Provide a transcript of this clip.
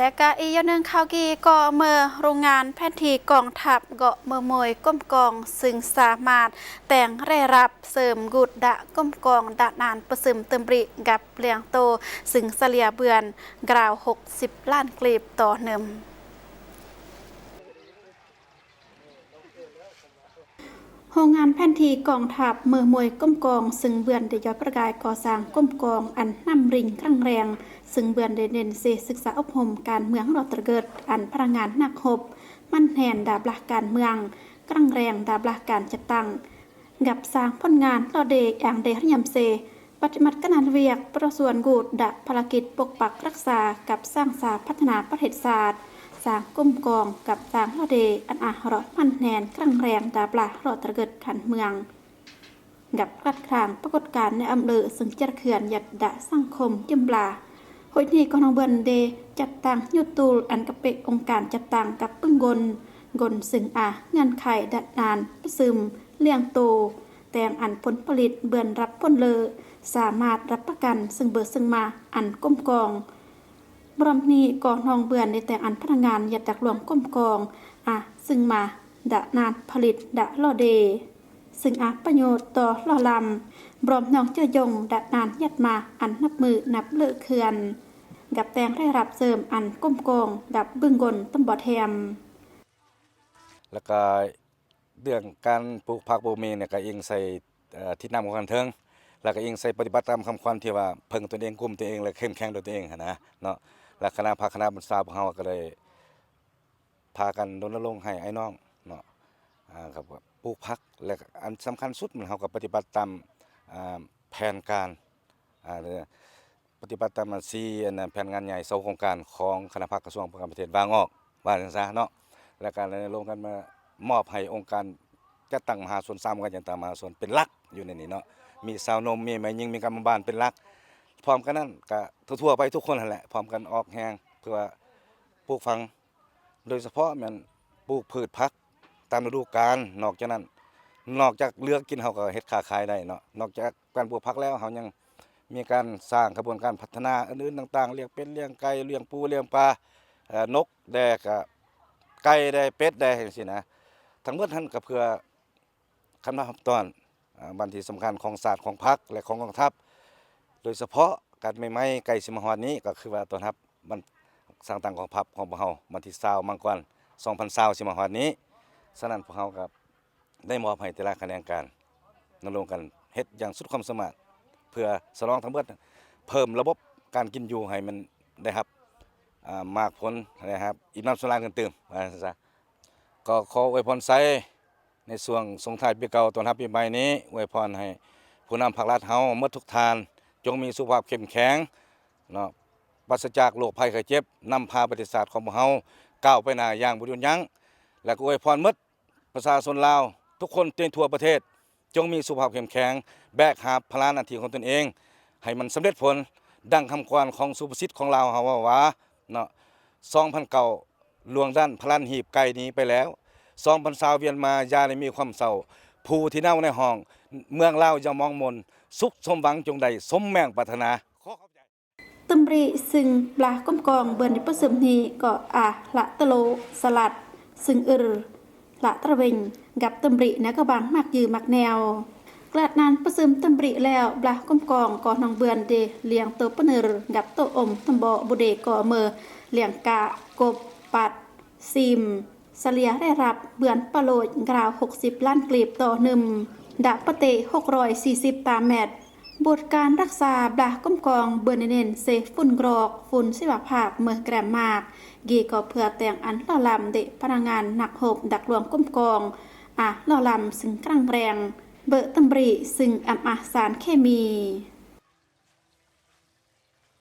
ແລະກະອີກຢ່າງໜຶ່ງ ຂ່າວກີ້ກໍເມື່ອໂຮງງານແຜນທີ່ກອງທັບເກາະເມີມວຍກົມກອງ ຊຶ່ງສາມາດແຕ່ງລາຍຮັບເສີມກຸດດະກົມກອງດະນານປະຊຸມຕື່ມບຣິກັບລ້ຽງໂຕ ຊຶ່ງສະເລ່ຍເບືອນກາວຫົກສິບລ້ານກີບຕໍ່ໜຶ່ງ ໂຮງງານແຜນທີ່ກອງທັບເມີມວຍກົມກອງ ຊຶ່ງເບືອນໄດ້ຢອດປະກາຍກໍ່ສ້າງກົມກອງອັນນຳລິງກາງແຮງ ຊຶ່ງເບືອນໄດ້ເນັ້ນເສສຶກສາອົບຮົມການເມືອງຫຼໍຕະເກີດ ອັນພະນັກງານນັກຮົບໝັ້ນແໜ້ນດາບລະການເມືອງ ກາງແຮງດາບລະການຈັດຕັ້ງ ກັບສ້າງຜົນງານຫຼໍເດ ອາງເດຮະຍຳເຊ ປະຕິບັດການວຽກປະຊວນກູດດະພາລະກິດປົກປັກຮັກສາ ກັບສ້າງສາພັດທະນາປະເທດຊາດ, ສ້າງກົມກອງກັບສ້າງລະເດ ອັນອາຮະເລາະໝັ້ນແໜ້ນກາງແຮງດາບລາເລາະຕະເກີດຂັ້ນເມືອງ ກັບກວາດກາງປາກົດການໃນອຳເລີ ຊຶ່ງຈະເຄື່ອນຍັດດະສັງຄົມຈິມບລາ. ໂດຍນີ້ກໍນ້ອງເບືອນເດຈັດຕັ້ງຍູດຕູລ ອັນກະເປະອົງການຈັດຕັ້ງກັບປຶງກົນ ກົນຊຶ່ງອາເງື່ອນໄຂດະນານປະຊຸມລ້ຽງໂຕ ແຕ່ງອັນຜົນຜະລິດເບືອນຮັບຜົນເລີ ສາມາດຮັບປະກັນຊຶ່ງເບີຊຶ່ງມາອັນກົມກອງ. ພ້ອມນີ້ກໍນ້ອງເບືອນໄດ້ແຕ່ງອັນພະນັກງານຍັດດັກລວງກົມກອງ ອາ ຊຶ່ງມາດະນານຜະລິດດະຫຼໍເດ ຊຶ່ງອາປະໂຫຍດຕໍ່ຫຼໍລຳ ພ້ອມນ້ອງເຈີຢົງດະນານຍັດມາອັນນັບມື້ນັບເລີເຂື່ອນ ກັບແຕ່ງລາຍຮັບເສີມອັນກົມກອງກັບບຶງກົນຕຳບົດແຮມ ແລ້ວກະ ເລື່ອງການປູກຜັກປູກໝີ່ນີ້ກະອີງໃສ່ ເອີ ທິດນ້ຳຂອງຂັ້ນເທິງ ແລ້ວກະອີງໃສ່ປະຕິບັດຕາມຄຳຂວັນທີ່ວ່າເພິ່ງຕົນເອງ, ກຸ້ມຕົນເອງ ແລະ ເຂັ້ມແຂງດ້ວຍຕົນເອງຫັ້ນນະເນາະ. ແລ້ວຄະນະພັກຄະນະບັນຊາພວກເຮົາກໍໄດ້ພາກັນລົນນະລົງໃຫ້ອ້າຍນ້ອງເນາະ ອາ ກໍປູກຜັກ ແລະ ອັນສຳຄັນສຸດ ເຮົາກໍປະຕິບັດຕາມ ອາ ແຜນການ ອາ ປະຕິບັດຕາມ ອາ ສີ່ ອັນ ແຜນງານໃຫຍ່ຊາວໂຄງການຂອງຄະນະພັກກະຊວງປ້ອງກັນປະເທດວາງອອກ ວ່າຈັ່ງຊະເນາະ ແລ້ວກະໄດ້ລົງກັນມາມອບໃຫ້ອົງການຈັດຕັ້ງມະຫາຊົນ ສາມອົງການຈັດຕັ້ງມະຫາຊົນເປັນຫຼັກຢູ່ໃນນີ້ເນາະ ມີຊາວໜຸ່ມ ມີແມ່ຍິງ ມີກຳມະບານເປັນຫຼັກ ພ້ອມກັນນັ້ນກະທົ່ວໆໄປທຸກຄົນຫັ້ນແຫຼະ ພ້ອມກັນອອກແຮງເພື່ອປູກຝັງ ໂດຍສະເພາະແມ່ນປູກພືດຜັກຕາມລະດູການ ນອກຈາກນັ້ນ ນອກຈາກເລືອກກິນ ເຮົາກໍເຮັດຄ້າຂາຍໄດ້ເນາະ ນອກຈາກການປູກຜັກແລ້ວ ເຮົາຍັງມີການສ້າງຂະບວນການພັດທະນາອື່ນໆຕ່າງໆ ລ້ຽງເປັດ ລ້ຽງໄກ່ ລ້ຽງປູ ລ້ຽງປາ ເອີ ນົກແດ່ ກະໄກ່ແດ່ ເປັດແດ່ ຈັ່ງຊີ້ນະ ທັງໝົດຫັ້ນກໍເພື່ອ ຄຳນັບຮັບຕ້ອນ ອາ ວັນທີ່ສຳຄັນຂອງຊາດ ຂອງພັກ ແລະ ຂອງກອງທັບ ໂດຍສະເພາະການໃໝ່ໆໃກ້ຊິມາຮອດນີ້ ກໍຄືວ່າຕ້ອນຮັບວັນສ້າງຕັ້ງກອງທັບຂອງພວກເຮົາ ວັນທີຊາວມັງກອນ ສອງພັນຊາວ ຊິມາຮອດນີ້. ສະນັ້ນ ພວກເຮົາກໍໄດ້ມອບໃຫ້ແຕ່ລະຂະແໜງການ ນຳລົງກັນເຮັດຢ່າງສຸດຄວາມສາມາດ ເພື່ອສະໜອງທັງເບິດ ເພີ່ມລະບົບການກິນຢູ່ໃຫ້ມັນໄດ້ຮັບ ອາ ໝາກຜົນ ໄດ້ຮັບອີ່ມນ້ຳສຳລານຂຶ້ນຕື່ມ ວ່າຊັ້ນຊະ. ກໍຂໍອວຍພອນໄຊ ໃນຊ່ວງສົ່ງທ້າຍປີເກົ່າຕ້ອນຮັບປີໃໝ່ນີ້ ອວຍພອນໃຫ້ຜູ້ນຳພັກລັດເຮົາໝົດທຸກທ່ານ ຈົ່ງມີສຸຂະພາບເຂັ້ມແຂງເນາະ ປາສະຈາກໂລກໄພໄຂ້ເຈັບ ນຳພາປະເທດຊາດຂອງພວກເຮົາກ້າວໄປໜ້າຢ່າງບໍ່ຢຸດຢັ້ງ ແລະ ກໍອວຍພອນໝົດປະຊາຊົນລາວທຸກຄົນໃນທົ່ວປະເທດ ຈົ່ງມີສຸຂະພາບເຂັ້ມແຂງ ແບກຫາບພາລະໜ້າທີ່ຂອງຕົນເອງໃຫ້ມັນສຳເລັດຜົນ ດັ່ງຄຳຂວັນຂອງສຸພາສິດຂອງລາວເຮົາເວົ້າວ່າເນາະ ສອງພັນເກົ້າ ຫຼວງດັນພະລັນ ຮີບໄກໜີໄປແລ້ວ ສອງພັນຊາວ ວຽນມາ ຢ່າໄດ້ມີຄວາມເສົ້າ ຜູ້ທີ່ເນົາໃນຫ້ອງ ເມືອງລາວຢ່າມອງມົນ ສຸກສົມຫວັງຈົ່ງໄດ້ສົມແມງປາດຖະໜາ. ຕຶມບຣິຊຶ່ງບາກອງກອງເບືອນປະຊຸມນີ້ກໍອາລະຕະໂລສະຫຼັດ ຊຶ່ງອືລະຕະເວັງກັບຕຶມບຣິນະກະບັງມັກຢືມັກແນວ. ກະລາດນານປະຊຸມຕຶມບຣິແລ້ວ ບາກອງກອງກໍນ້ອງເບືອນເດລ້ຽງໂຕປະເນີກັບໂຕອົມຕຳບໍບຸເດກໍເມີລ້ຽງກະ ກົບ ປັດ ຊີມ ສະເລ່ຍລາຍຮັບເບືອນປະໂລຍກາວຫົກສິບລ້ານກີບຕໍ່ໜຶ່ງ ດາປະເຕຫົກຮ້ອຍສີ່ສິບຕາແມັດ. ບົດການຮັກສາບາກອງກອງເບືອນເນັ້ນເຊຝຸ່ນກຣອກ ຝຸ່ນຊີວະພາບເມີແກຣມມາກ ກີກໍເພື່ອແຕ່ງອັນຫຼໍລຳເດພະນັກງານນັກຮົບດັກລວງກົມກອງ ອາຫຼໍລຳຊຶ່ງກາງແຮງ ເບີກຕຶມບຣິຊຶ່ງອຳອາສານເຄມີ.